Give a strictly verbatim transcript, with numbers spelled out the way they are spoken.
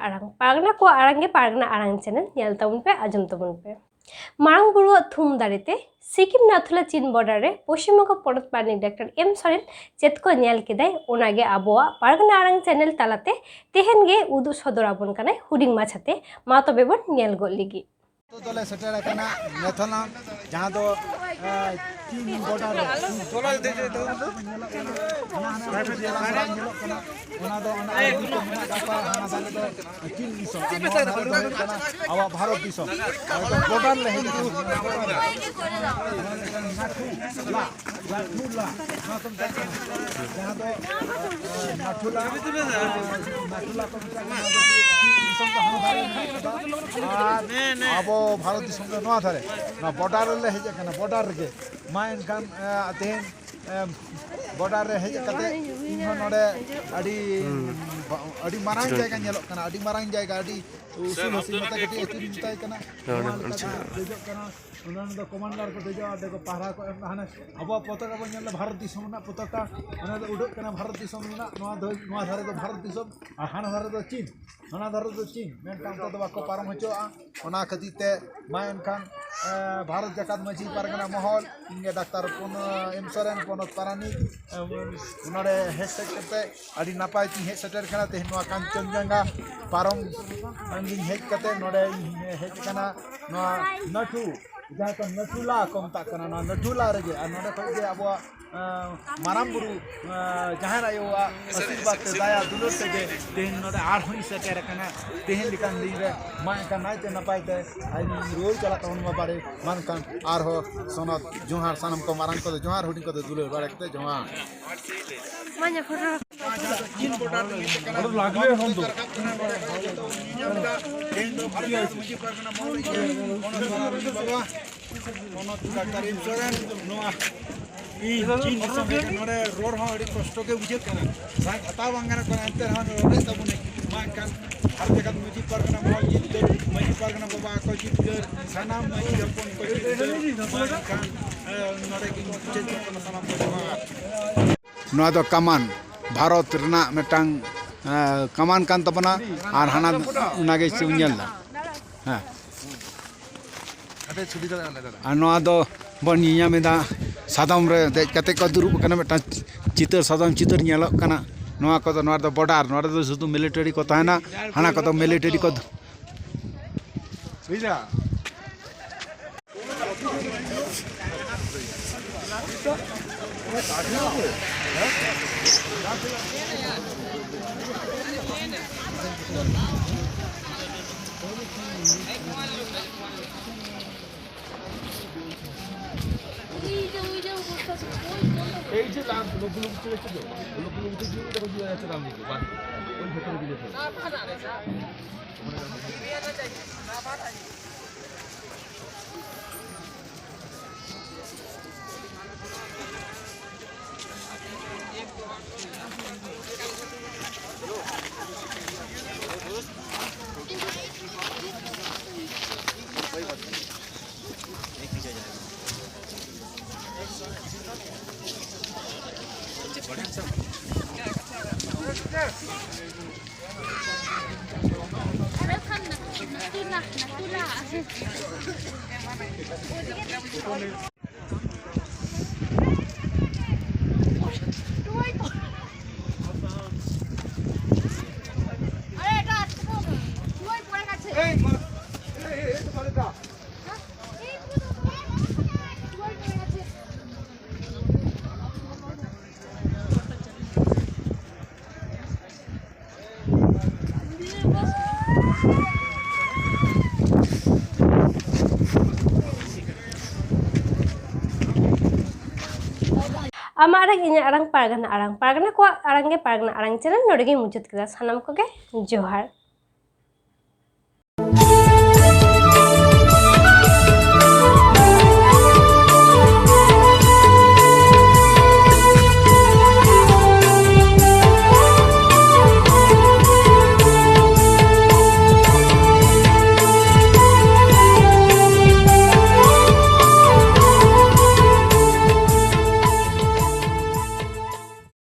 ᱟᱲᱟᱝ, ᱯᱟᱨᱜᱟᱱᱟ ᱠᱚᱣᱟᱜ ᱟᱲᱟᱝ ᱜᱮ ᱯᱟᱨᱜᱟᱱᱟ ᱟᱲᱟᱝ ᱪᱮᱱᱮᱞ, ᱧᱮᱞ ᱛᱟᱵᱚᱱ ᱯᱮ, ᱟᱸᱡᱚᱢ ᱛᱟᱵᱚᱱ ᱯᱮ᱾ ᱢᱟᱨᱟᱝ ᱵᱩᱨᱩᱣᱟᱜ ᱛᱷᱩᱢ ᱫᱟᱲᱮᱛᱮ ᱥᱤᱠᱤᱢ ᱱᱟᱛᱷᱩᱞᱟ ᱪᱤᱱ ᱵᱚᱰᱟᱨ ᱨᱮ ᱯᱚᱥᱪᱤᱢ ᱵᱚᱝᱜᱚ ᱯᱚᱱᱚᱛ ᱯᱟᱨᱟᱱᱤᱠ ᱰᱟᱠᱛᱟᱨ ᱮᱢ ᱥᱚᱨᱮᱱ ᱪᱮᱫ ᱠᱚ ᱧᱮᱞ ᱠᱮᱫᱟᱭ, ᱚᱱᱟᱜᱮ ᱟᱵᱚᱣᱟᱜ ᱯᱟᱨᱜᱟᱱᱟ ᱟᱲᱟᱝ ᱪᱮᱱᱮᱞ ᱛᱟᱞᱟᱛᱮ ᱛᱮᱦᱮᱧ ᱜᱮ ᱩᱫᱩᱜ ᱥᱚᱫᱚᱨ ᱟᱵᱚᱱ ᱠᱟᱱᱟᱭ ᱦᱩᱰᱤᱧ ᱢᱟᱪᱷᱟᱛᱮ᱾ ᱢᱟ ᱛᱚᱵᱮ ᱵᱚᱱ ᱧᱮᱞ ᱜᱚᱫ ᱞᱮᱜᱮ᱾ ᱱᱤᱛᱚᱜ ᱫᱚᱞᱮ ᱥᱮᱴᱮᱨ ᱟᱠᱟᱱᱟ ᱱᱮᱛᱷᱚᱞᱟᱢ, ᱡᱟᱦᱟᱸ ᱫᱚ, ᱮ, ᱪᱤᱱ ᱵᱚᱰᱟᱨ ᱨᱮ ᱧᱮᱞᱚᱜ ᱠᱟᱱᱟ᱾ ᱦᱟᱱᱟ ᱦᱟᱱᱟ ᱧᱮᱞᱚᱜ ᱠᱟᱱᱟ, ᱚᱱᱟ ᱫᱚ ᱚᱱᱟ ᱟᱹᱰᱤ ᱠᱚ ᱢᱮᱱᱟᱜ ᱛᱟᱠᱚᱣᱟ, ᱦᱟᱱᱟ ᱫᱷᱟᱨᱮ ᱫᱚ ᱪᱤᱱ ᱫᱤᱥᱚᱢ, ᱟᱨ ᱱᱚᱣᱟ ᱫᱷᱟᱨᱮ ᱫᱚ ᱦᱩᱭᱩᱜ ᱠᱟᱱᱟ ᱟᱵᱚᱣᱟᱜ ᱵᱷᱟᱨᱚᱛ ᱫᱤᱥᱚᱢ᱾ ᱟᱫᱚ ᱵᱚᱰᱟᱨ ᱞᱮ ᱦᱤᱡᱩᱜ ᱠᱟᱱᱟ, ᱵᱚᱰᱟᱨ ᱨᱮ᱾ ᱱᱟᱴᱷᱩᱞᱟ, ᱱᱟᱴᱷᱩᱞᱟ, ᱱᱚᱣᱟ ᱠᱚ ᱢᱮᱛᱟᱜ ᱠᱟᱱᱟ, ᱡᱟᱦᱟᱸ ᱫᱚ, ᱮ, ᱱᱟᱴᱷᱩᱞᱟ, ᱱᱟᱴᱷᱩᱞᱟ ᱠᱚ ᱢᱮᱛᱟᱜ ᱠᱟᱱᱟ, ᱱᱚᱣᱟ ᱫᱚ ᱪᱤᱱ ᱫᱤᱥᱚᱢ ᱫᱚ ᱦᱟᱱᱟ ᱫᱷᱟᱨᱮ ᱢᱮᱱᱟᱜ ᱠᱟᱫᱟ, ᱟᱨ ᱟᱵᱚ ᱵᱷᱟᱨᱚᱛ ᱫᱤᱥᱚᱢ ᱫᱚ ᱱᱚᱣᱟ ᱫᱷᱟᱨᱮ᱾ ᱱᱚᱣᱟ ᱵᱚᱰᱟᱨ ᱨᱮᱞᱮ ᱦᱮᱡ ᱟᱠᱟᱱᱟ, ᱵᱚᱰᱟᱨ ᱨᱮᱜᱮ᱾ ᱢᱟ ᱮᱱᱠᱷᱟᱱ, ᱮ, ᱛᱮᱦᱮᱧ, ᱮ, ᱵᱚᱰᱟᱨ ᱨᱮ ᱦᱮᱡ ᱠᱟᱛᱮ ᱤᱧ ᱦᱚᱸ ᱱᱚᱰᱮ ᱟᱹᱰᱤ, ᱟᱹᱰᱤ ᱢᱟᱨᱟᱝ ᱡᱟᱭᱜᱟ ᱧᱮᱞᱚᱜ ᱠᱟᱱᱟ, ᱟᱹᱰᱤ ᱢᱟᱨᱟᱝ ᱡᱟᱭᱜᱟ, ᱟᱹᱰᱤ ᱩᱥᱩᱞ ᱦᱟᱹᱥᱤᱞ ᱱᱚᱛᱮ ᱠᱟᱹᱴᱤᱡ ᱟᱹᱪᱩᱨ ᱤᱧ ᱢᱮᱛᱟᱭ ᱠᱟᱱᱟ᱾ ᱱᱚᱣᱟ ᱞᱮᱠᱟᱛᱮ ᱫᱮᱡᱚᱜ ᱠᱟᱱᱟ, ᱚᱱᱟ ᱫᱚ ᱠᱚᱢᱟᱱᱰᱟᱨ ᱠᱚ ᱫᱮᱡᱚᱜᱼᱟ, ᱚᱸᱰᱮ ᱠᱚ ᱯᱟᱦᱨᱟ ᱠᱚ ᱮᱢ ᱠᱟᱜᱼᱟ᱾ ᱦᱟᱱᱮ ᱟᱵᱚᱣᱟᱜ ᱯᱚᱛᱟᱠᱟ ᱵᱚᱱ ᱧᱮᱞ ᱮᱫᱟ, ᱵᱷᱟᱨᱚᱛ ᱫᱤᱥᱚᱢ ᱨᱮᱱᱟᱜ ᱯᱚᱛᱟᱠᱟ, ᱚᱱᱟ ᱫᱚ ᱩᱰᱟᱹᱜ ᱠᱟᱱᱟ ᱵᱷᱟᱨᱚᱛ ᱫᱤᱥᱚᱢ ᱨᱮᱱᱟᱜ, ᱱᱚᱣᱟ ᱫᱚ, ᱱᱚᱣᱟ ᱫᱷᱟᱨᱮ ᱫᱚ ᱵᱷᱟᱨᱚᱛ ᱫᱤᱥᱚᱢ ᱟᱨ ᱦᱟᱱᱟ ᱫᱷᱟᱨᱮ ᱫᱚ ᱪᱤᱱ, ᱦᱟᱱᱟ ᱫᱷᱟᱨᱮ ᱫᱚ ᱪᱤᱱ, ᱢᱮᱱᱠᱷᱟᱱ ᱚᱱᱛᱮ ᱫᱚ ᱵᱟᱠᱚ ᱯᱟᱨᱚᱢ ᱦᱚᱪᱚᱣᱟᱜᱼᱟ᱾ ᱚᱱᱟ ᱠᱷᱟᱹᱛᱤᱨ ᱛᱮ ᱢᱟ ᱮᱱᱠᱷᱟᱱ, ᱮ, ᱵᱷᱟᱨᱚᱛ ᱡᱟᱠᱟᱛ ᱢᱟᱹᱡᱷᱤ ᱯᱟᱨᱜᱟᱱᱟ ᱢᱚᱦᱚᱞ, ᱤᱧ ᱜᱮ ᱰᱟᱠᱛᱟᱨ ᱯᱩᱱ-, ᱮᱢ ᱥᱚᱨᱮᱱ, ᱯᱚᱱᱚᱛ ᱯᱟᱨᱟᱱᱤᱠ, ᱮ, ᱱᱚᱰᱮ ᱦᱮᱡ ᱥᱮᱴᱮᱨ ᱠᱟᱛᱮ ᱟᱹᱰᱤ ᱱᱟᱯᱟᱭ ᱛᱤᱧ ᱦᱮᱡ ᱥᱮᱴᱮᱨ ᱠᱟᱱᱟ᱾ ᱛᱮᱦᱮᱧ ᱱᱚᱣᱟ ᱠᱟᱧᱪᱚᱱᱡᱚᱝᱜᱷᱟ ᱯᱟᱨᱚᱢ ᱤᱧ ᱦᱮᱡ ᱠᱟᱛᱮ ᱱᱚᱰᱮ ᱤᱧ ᱦᱮᱡ ᱟᱠᱟᱱᱟ ᱱᱚᱣᱟ ᱱᱟᱹᱴᱷᱩ, ᱡᱟᱦᱟᱸ ᱠᱚ ᱱᱟᱹᱴᱷᱩᱞᱟ ᱠᱚ ᱢᱮᱛᱟᱜ ᱠᱟᱱᱟ, ᱱᱚᱣᱟ ᱱᱟᱹᱴᱷᱩᱞᱟ ᱨᱮᱜᱮ᱾ ᱟᱨ ᱱᱚᱰᱮ ᱠᱷᱚᱡ ᱜᱮ ᱟᱵᱚᱣᱟᱜ, ᱮᱸ, ᱢᱟᱨᱟᱝ ᱵᱩᱨᱩ, ᱮᱸ, ᱡᱟᱦᱮᱨ ᱟᱭᱳᱣᱟᱜ ᱟᱥᱤᱨᱵᱟᱫᱽ ᱛᱮ, ᱫᱟᱭᱟ ᱫᱩᱞᱟᱹᱲ ᱛᱮᱜᱮ ᱛᱮᱦᱮᱧ ᱱᱚᱰᱮ ᱟᱨᱦᱚᱸᱧ ᱥᱮᱴᱮᱨ ᱟᱠᱟᱱᱟ᱾ ᱛᱮᱦᱮᱧ ᱞᱮᱠᱟᱱ ᱫᱤᱱ ᱨᱮ ᱢᱟ ᱮᱱᱠᱷᱟᱱ ᱱᱟᱭᱛᱮ ᱱᱟᱯᱟᱭ ᱛᱮ ᱟᱨ ᱤᱧ ᱨᱩᱣᱟᱹᱲ ᱪᱟᱞᱟᱜ ᱛᱟᱵᱚᱱ ᱢᱟ ᱵᱟᱨᱮ᱾ ᱢᱟ ᱮᱱᱠᱷᱟᱱ ᱟᱨᱦᱚᱸ ᱥᱚᱱᱚᱛ ᱡᱚᱦᱟᱨ, ᱥᱟᱱᱟᱢ ᱠᱚ ᱢᱟᱨᱟᱝ ᱠᱚᱫᱚ ᱡᱚᱦᱟᱨ, ᱦᱩᱰᱤᱧ ᱠᱚᱫᱚ ᱫᱩᱞᱟᱹᱲ ᱵᱟᱲᱟ ᱠᱟᱛᱮ ᱡᱚᱦᱟᱨ᱾ ᱢᱟ ᱧᱟ ᱯᱷᱳᱴᱳ᱾ ᱪᱤᱱ ᱵᱚᱰᱟᱨ ᱨᱮ ᱧᱮᱞᱚᱜ ᱠᱟᱱᱟ᱾ ᱟᱨᱚ ᱞᱟᱜᱽᱞᱮ ᱦᱚᱸ ᱫᱚ᱾ ᱛᱮᱦᱮᱧ ᱫᱚ ᱵᱷᱟᱨᱚᱛ ᱢᱟᱹᱡᱷᱤ ᱯᱟᱨᱜᱟᱱᱟ ᱢᱚᱦᱚᱞ ᱤᱭᱟᱹ ᱯᱚᱱᱚᱛ ᱯᱟᱨᱟᱱᱤᱠ ᱵᱟᱵᱟ, ᱯᱚᱱᱚᱛ ᱰᱟᱠᱛᱟᱨ ᱤᱱᱥᱩᱨᱮᱱᱥ, ᱱᱚᱣᱟ ᱤᱧ ᱪᱤᱱ ᱫᱤᱥᱚᱢ ᱦᱮᱡ ᱠᱟᱛᱮ ᱱᱚᱰᱮ ᱨᱚᱲ ᱦᱚᱸ ᱟᱹᱰᱤ ᱠᱚᱥᱴᱚ ᱜᱮ ᱵᱩᱡᱷᱟᱹᱜ ᱠᱟᱱᱟ᱾ ᱥᱟᱸᱡ ᱦᱟᱛᱟᱣ ᱵᱟᱝ ᱜᱟᱱᱚᱜ ᱠᱟᱱᱟ, ᱮᱱᱛᱮ ᱨᱮᱦᱚᱸ ᱨᱚᱲᱮᱫ ᱛᱟᱵᱚᱱᱟᱹᱧ᱾ ᱢᱟ ᱮᱱᱠᱷᱟᱱ ᱵᱷᱟᱨᱚᱛ ᱡᱟᱠᱟᱛ ᱢᱟᱹᱡᱷᱤ ᱯᱟᱨᱜᱟᱱᱟ ᱢᱚᱦᱚᱞ ᱡᱤᱛᱠᱟᱹᱨ, ᱢᱟᱹᱡᱷᱤ ᱯᱟᱨᱜᱟᱱᱟ ᱵᱟᱵᱟ ᱠᱚ ᱡᱤᱛᱠᱟᱹᱨ, ᱥᱟᱱᱟᱢ ᱢᱟᱹᱡᱷᱤ ᱦᱚᱯᱚᱱ ᱠᱚ ᱡᱤᱛᱠᱟᱹᱨ᱾ ᱢᱟ ᱮᱱᱠᱷᱟᱱ, ᱮ, ᱱᱚᱰᱮ ᱜᱤᱧ ᱢᱩᱪᱟᱹᱫ ᱠᱟᱜ ᱠᱟᱱᱟ, ᱥᱟᱱᱟᱢ ᱠᱚ ᱡᱚᱦᱟᱨ᱾ ᱱᱚᱣᱟ ᱫᱚ ᱠᱟᱢᱟᱱ, ᱵᱷᱟᱨᱚᱛ ᱨᱮᱱᱟᱜ ᱢᱤᱫᱴᱟᱝ ᱠᱟᱢᱟᱱ ᱠᱟᱱ ᱛᱟᱵᱚᱱᱟ᱾ ᱟᱨ ᱦᱟᱱᱟ ᱚᱱᱟᱜᱮ ᱪᱮᱫ ᱧᱮᱞ ᱮᱫᱟ᱾ ᱦᱮᱸ, ᱟᱨ ᱱᱚᱣᱟ ᱫᱚ ᱵᱚᱱ ᱧᱮᱧᱟᱢ ᱮᱫᱟ ᱥᱟᱫᱚᱢ ᱨᱮ ᱫᱮᱡ ᱠᱟᱛᱮ ᱠᱚ ᱫᱩᱲᱩᱵ ᱟᱠᱟᱱᱟ, ᱢᱤᱫᱴᱟᱝ ᱪᱤᱛᱟᱹᱨ, ᱥᱟᱫᱚᱢ ᱪᱤᱛᱟᱹᱨ ᱧᱮᱞᱚᱜ ᱠᱟᱱᱟ᱾ ᱱᱚᱣᱟ ᱠᱚᱫᱚ, ᱱᱚᱣᱟ ᱨᱮᱫᱚ ᱵᱚᱰᱟᱨ, ᱱᱚᱣᱟ ᱨᱮᱫᱚ ᱥᱩᱫᱷᱩ ᱢᱤᱞᱤᱴᱟᱨᱤ ᱠᱚ ᱛᱟᱦᱮᱱᱟ, ᱦᱟᱱᱟ ᱠᱚᱫᱚ ᱢᱤᱞᱤᱴᱟᱨᱤ ᱠᱚ᱾ এই যে লাল গুলো, গুলো উঠে গেছে তো, গুলো, গুলো উঠে গিয়ে দেখো কি হয়ে যাচ্ছে লাল দিকে, বাদ ওই ভেতরে দিকে। ᱟᱢᱟᱜ ᱟᱲᱟᱝ, ᱤᱧᱟᱹᱜ ᱟᱲᱟᱝ, ᱯᱟᱨᱜᱟᱱᱟ ᱟᱲᱟᱝ, ᱯᱟᱨᱜᱟᱱᱟ ᱠᱚᱣᱟᱜ ᱟᱲᱟᱝ ᱜᱮ ᱯᱟᱨᱜᱟᱱᱟ ᱟᱲᱟᱝ ᱪᱮᱱᱮᱞ᱾ ᱱᱚᱰᱮ ᱜᱮᱧ ᱢᱩᱪᱟᱹᱫ ᱠᱮᱫᱟ᱾ ᱥᱟᱱᱟᱢ ᱠᱚᱜᱮ ᱡᱚᱦᱟᱨ᱾